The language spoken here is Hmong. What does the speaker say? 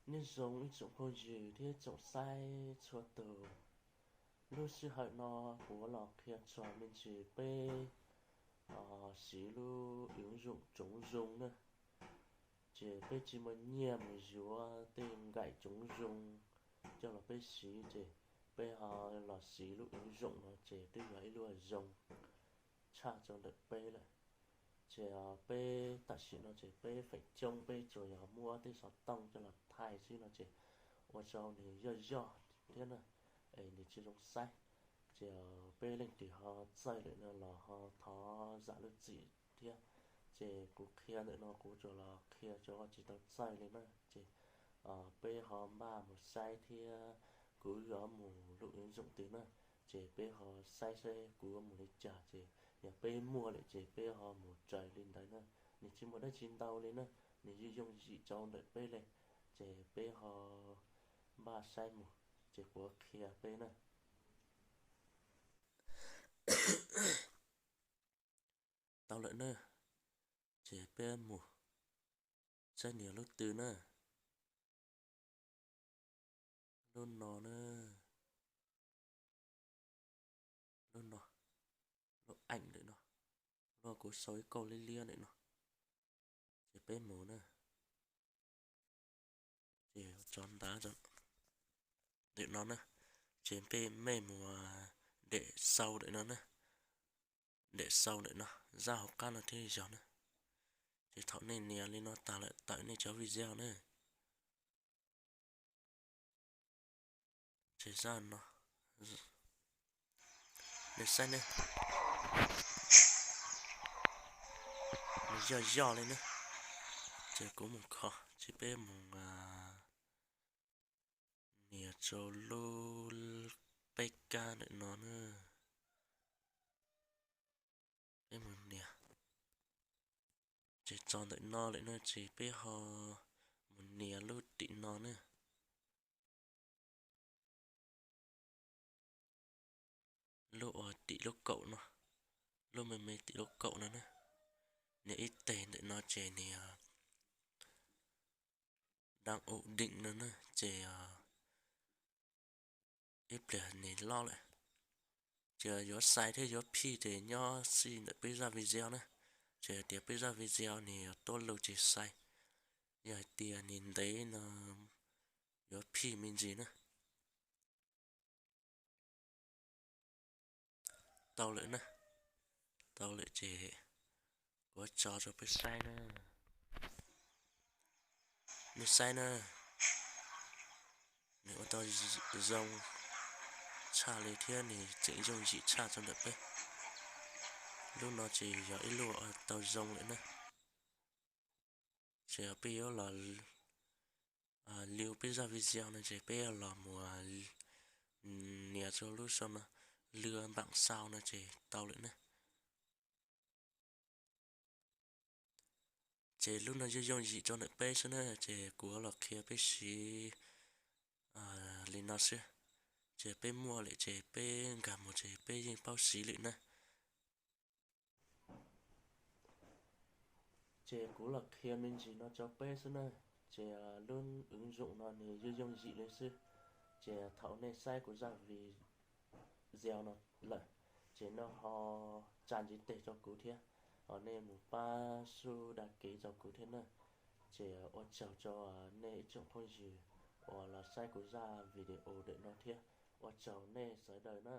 Nyob zoo ib tsoom phooj ywg thiab tsoom saib txhua tus. Lub sij hawm no kuv los qhia txog me ntsis peb siv lub ứng dụng chống rung na. Ces peb tsis muaj nyiaj mus yuav tej nkaim chống rung coj los peb siv, ces peb ho los siv lub ứng dụng no ces twb yog ib lub zoo tshaj rau ntawm peb lawm. Ces peb tam sim no ces peb feem coob peb tsuas yog muab tej xov tooj coj los thaij xwb no ces ua rau nws yoj yoj thiab na, es nws tsis zoo saib. Ces peb leej twg ho txawj lawm no los ho thov zam lub txim thiab. Ces kuv qhia ntawm no kuv tsuas los qhia rau tsis tau txawj li na. Ces peb ho npaj mus saib thiab kuv yuav mus lub ứng dụng twg na, ces peb ho saib saib kuv yuav mus li cas, ces yog peb muaj lawm ces peb ho mus raws li ntawd na. Nws tsis muaj dab tsi ntau li na, nws yeej yooj yim rau ntawm peb li. Ces peb ho npaj saib mus, ces kuv qhia peb na. Tau lawm na, ces peb mus saib nias lub twg na. Lub no na, lub no, lub ảnh ntawm no, lub kuv sau ib kauj liab liab ntawm no, ces peb mus na. Ces tso ntav ntawm no na, ces peb mej mus đệm sau ntawm no na, đệm sau ntawm no, zaj hauv qab no thiaj yog na. Ces thaum nej nias li no tag lawm tawm nej cov video na. Ces zaj no, nej saib ne, nws yoj yoj li na. Ces kuv mus kho, ces peb mus nias rau lub peb kab ntawm no na. Peb mus nias, ces tso ntawm no lawm na, ces peb ho mus nias lub tim no na. Lub uas tim lub kaum no, lub me me tim lub kaum no na, nias ib teg ntawm no ces nias đang ổn định no na, ces ib pliag nws loj lawm. Ces yuav xais thiab yuav phij ces nyob xij ntawm peb zaj video na. Ces hais tias peb zaj video nws tuab lug ces xais, yog hais tias nws ntev no yuav phij me ntsis na. Tau lawm na, tau lawm ces kuv tso rau peb saib na. Nej saib na, nws ua tau zoo tshaj li thiab nws tseem yooj yim tshaj rau ntawm peb. Lub no ces yog ib lub ua tau zoo lawm na. Ces peb yuav los lưu peb zaj video no ces peb yuav los mus nias rau lub sau no, lưu bản sao no ces tau lawm na. Ces lub no yooj yooj yim rau ntawm peb xwb na, ces kuv los qhia peb siv li no xwb. Ces peb muaj lawm ces peb nkag mus ces peb yeej paub siv lawm na. Ces kuv los qhia me ntsis no rau peb xwb na. Ces lub ứng dụng no nws yooj yooj yim li xwb. Ces thaum nej saib kuv zaj video no lawm, ces nej ho tsa ntsiv teg rau kuv thiab, ho nej mus pab sub đăng ký rau kuv thiab na. Ces ua tsaug rau nej ib tsoom phooj ywg uas los saib kuv zaj video ntawm no thiab. Ua tsaug nej sawv daws na.